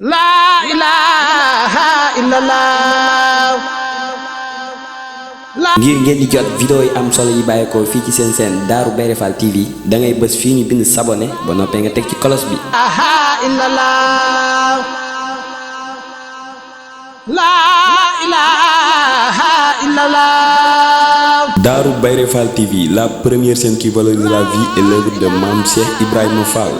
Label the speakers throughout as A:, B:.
A: La ilaha illallah.
B: ngir ngeen di jot vidéo yi am solo yi bàyyeekoo fii ci seen chaîne Darou Bairé Fall TV da ngay bës fii ñu bind s'abonner ba noppee nga teg ci cloche bi.
A: La ilaha illallah.
B: Darou Bairé Fall TV, la première chaîne qui valorise la vie et l'œuvre de Mame Cheikh Ibrahima Fall.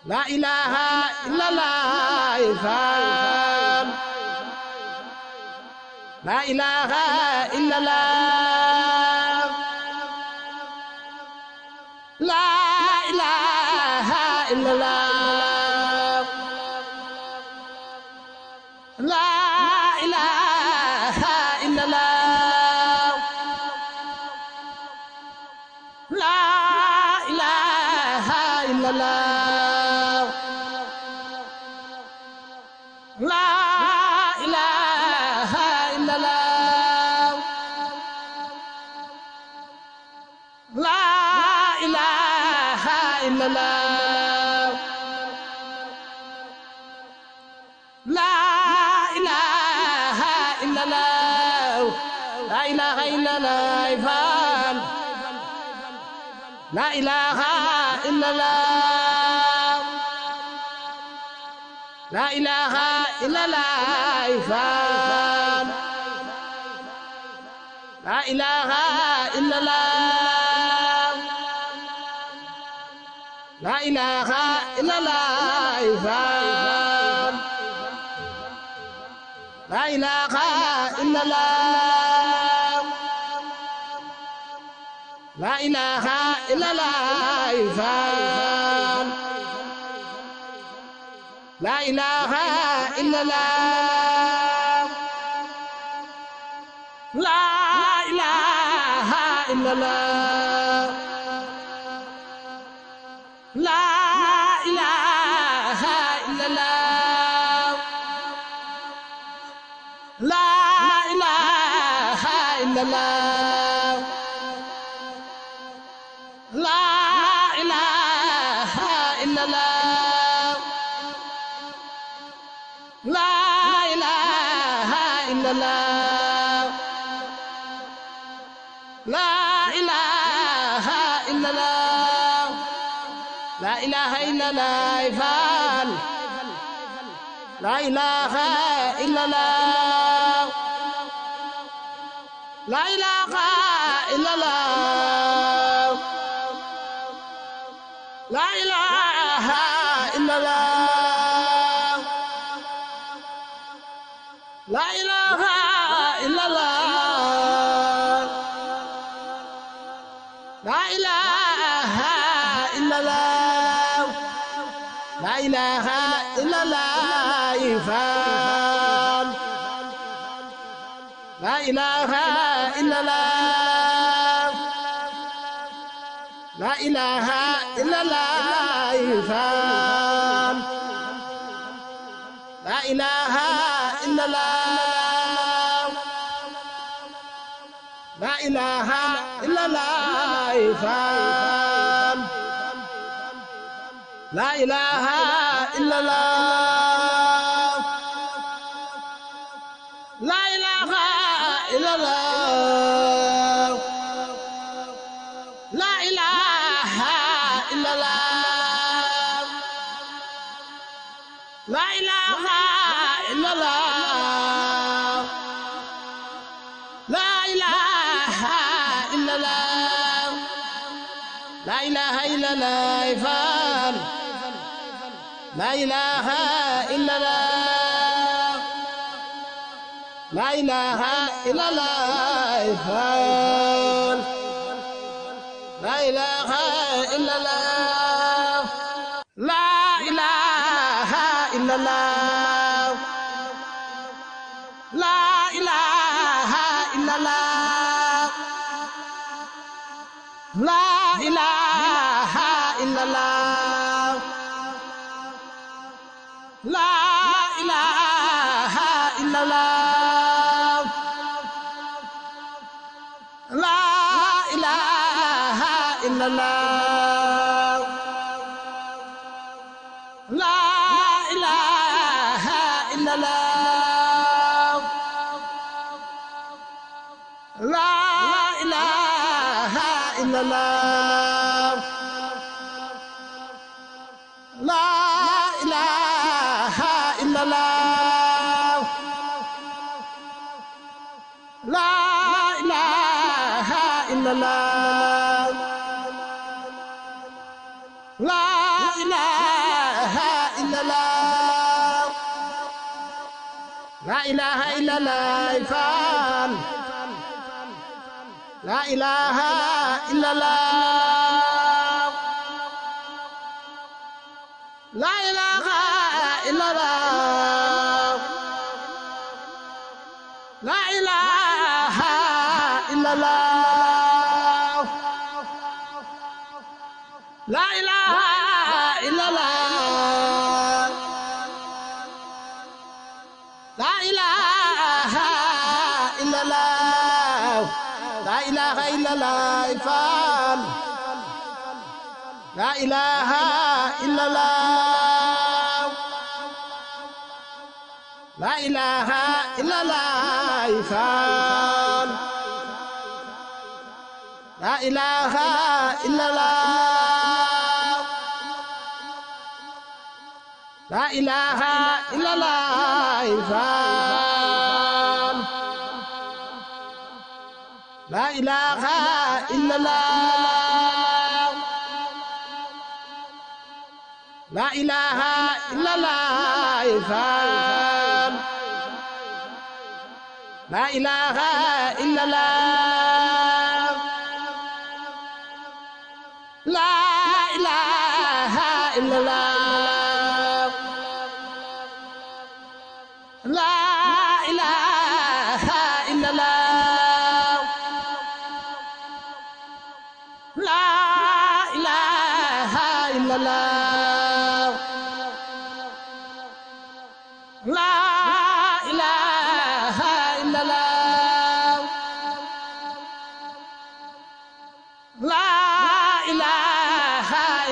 A: La ilaha illallah. La ilaha illallah. La ilaha illallah. La ilaha illallah. La La ilaha illallah. La ilaha illallah. La ilaha illallah. La ilaha illallah. La ilaha illallah. La ilaha illallah. La ilaha illallah. La ilaha illallah. La ilaha illallah. La ilaha illallah. La ilaha illallah. La ilaha illallah. La ilaha illallah. La ilaha إلا الله فال لا إله إلا الله لا إله إلا الله لا إله إلا الله لا إله إلا الله لا إله إلا الله لا إله إلا الله فال لا إله إلا الله لا إله إلا الله فال لا إله إلا الله لا إله إلا الله فال لا إله إلا الله لا إله إلا الله لا إله إلا الله لا إله إلا الله لا إله إلا الله لا إله إلا الله فال لا إله إلا الله لا إله إلا الله فال لا إله إلا الله لا إله إلا الله لا إله إلا الله لا إله إلا الله لا إله إلا الله لا إله إلا الله لا إله إلا الله لا إله إلا الله لا إله إلا الله لا إله إلا الله لا إله إلا الله لا إله إلا الله فال لا إله إلا الله لا إله إلا الله لا إله إلا الله لا إله إلا الله لا إله إلا الله لا إله إلا الله فال لا إله إلا الله لا إله إلا الله فال لا إله إلا الله لا إله إلا الله فال لا إله إلا الله لا إله إلا الله فال لا إله إلا الله لا إله إلا الله لا إله إلا الله لا إله إلا الله لا إله إلا الله لا إله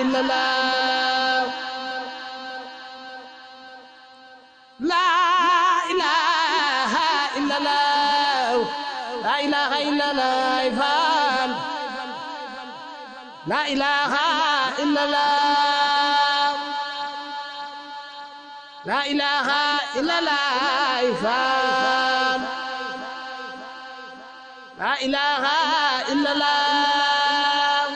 A: إلا الله لا إله إلا الله لا إله إلا الله فال لا إله إلا الله la ilaha illallah faal la ilaha illallah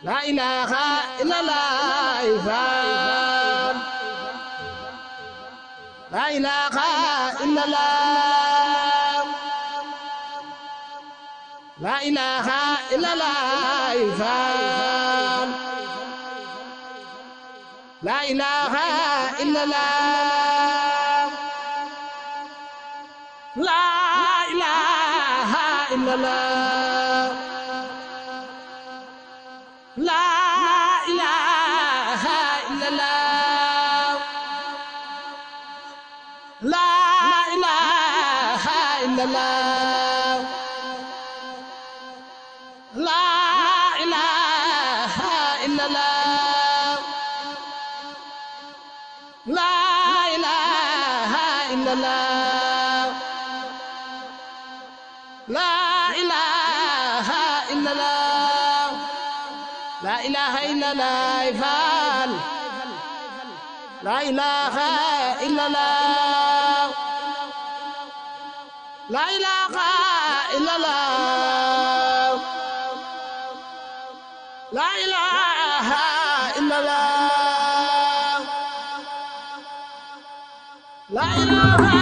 A: la ilaha illallah faal la ilaha illallah la ilaha illallah faal la ilaha illallah la ilaha illallah la ilaha illallah la ilaha illallah la ilaha illallah la ilaha illallah la ilaha illallah la ilaha illallah faal la ilaha illallah la ilaha illallah la ilaha illallah la ilaha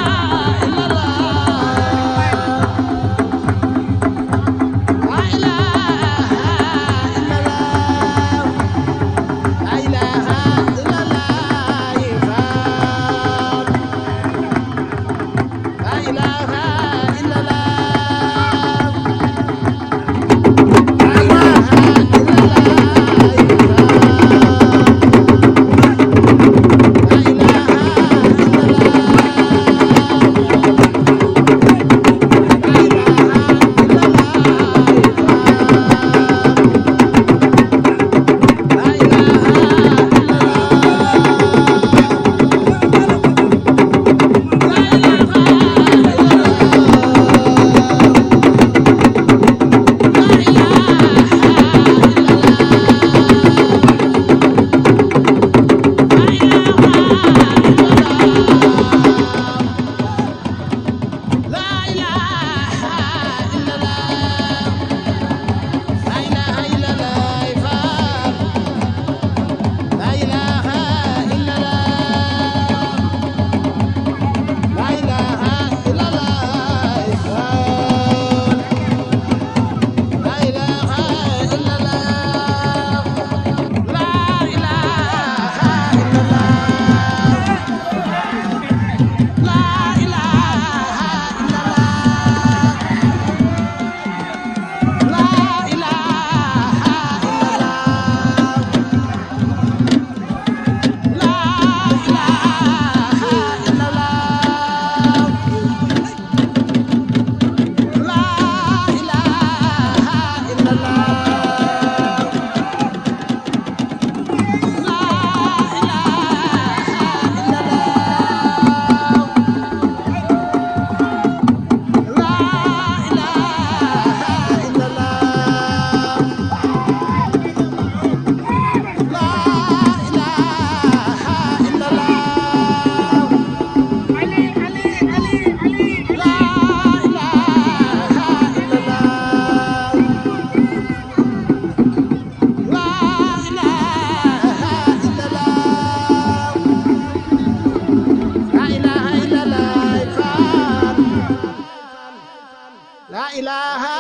A: la ilaha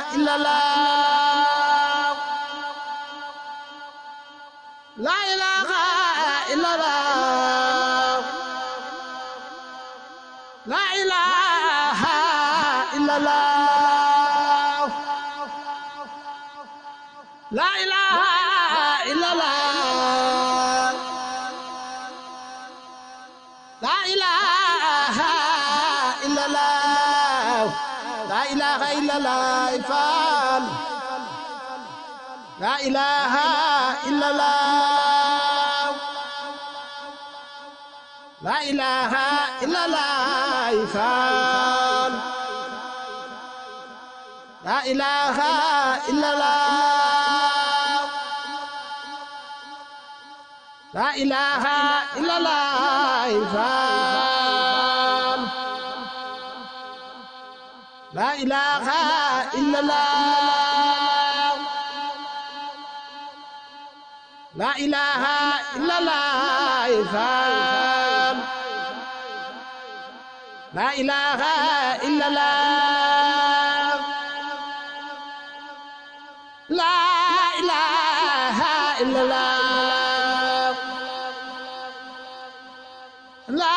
A: illallah la ilaha illallah la ilaha illallah la ilaha illallah la ilaha illallah faal la ilaha illallah la ilaha illallah faal la ilaha illallah la ilaha illallah faal la ilaha illallah la ilaha illallah faal la ilaha illallah la ilaha illallah la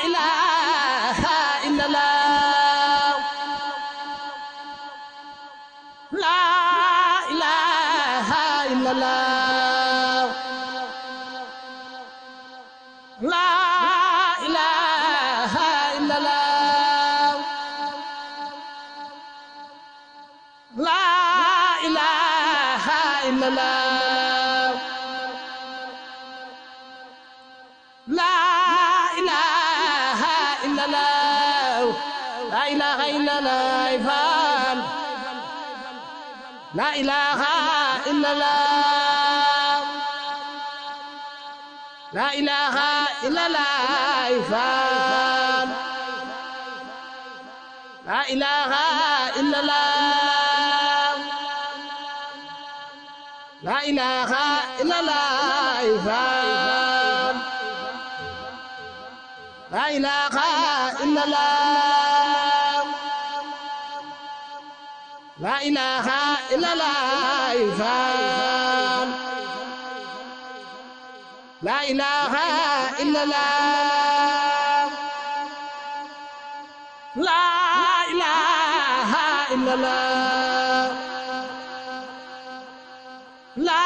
A: ilaha illallah la ilaha illallah la ilaha illallah la ilaha illallah la ilaha illallah la ilaha illallah faal la ilaha illallah la ilaha illallah faal la ilaha illallah la ilaha illallah faal la ilaha illallah la ilaha illallah faal la ilaha illallah la ilaha illallah la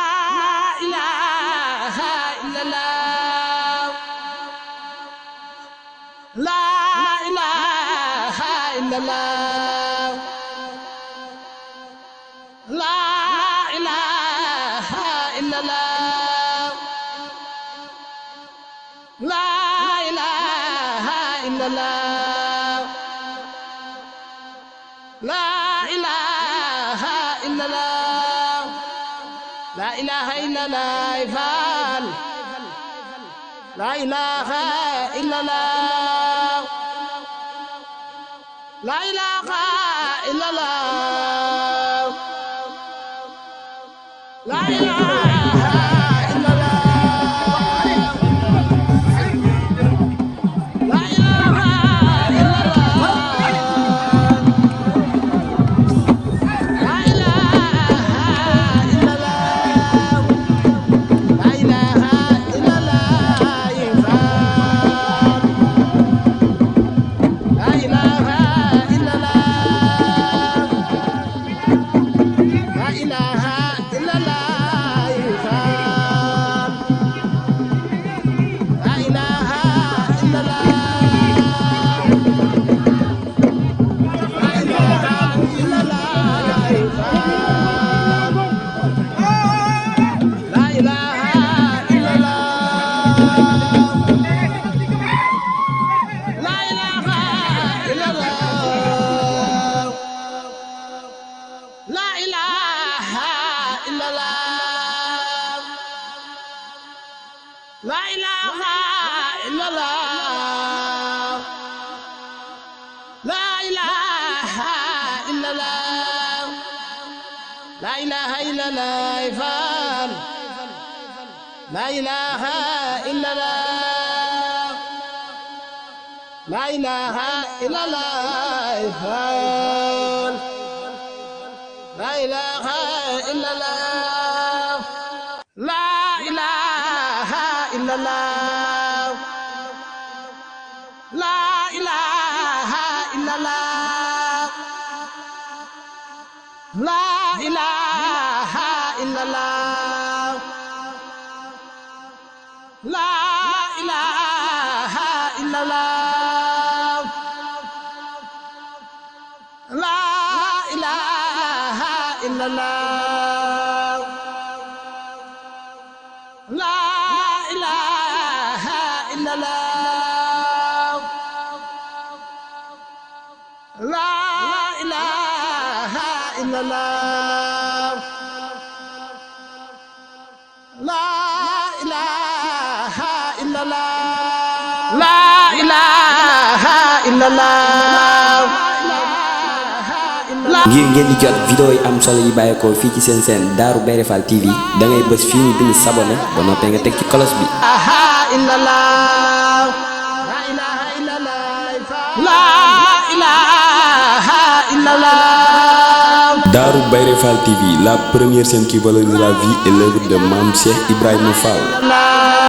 A: ilaha illallah la ilaha illallah la ilaha illallah la ilaha illallah la ilaha illallah la ilaha illallah faal la ilaha illallah la ilaha illallah la ilaha La ilaha illallah La ilaha illallah La ilaha illallah faal La ilaha illallah La ilaha illallah faal La ilaha illallah La ilaha illallah La ilaha illallah La ilaha illallah La ilaha illallah La ilaha illallah La ilaha illallah La ilaha illallah La ilaha illallah.
B: ngir ngeen di jot vidéo yi am solo yi bàyyeekoo fii ci seen seen Darou Bairé Fall TV da ngay bës fii ñu bind s'abonner ba noppee nga teg ci cloche bi. Darou Bairé Fall TV, la première chaîne qui valorise la vie et l'œuvre de Mame Cheikh Ibrahima Fall.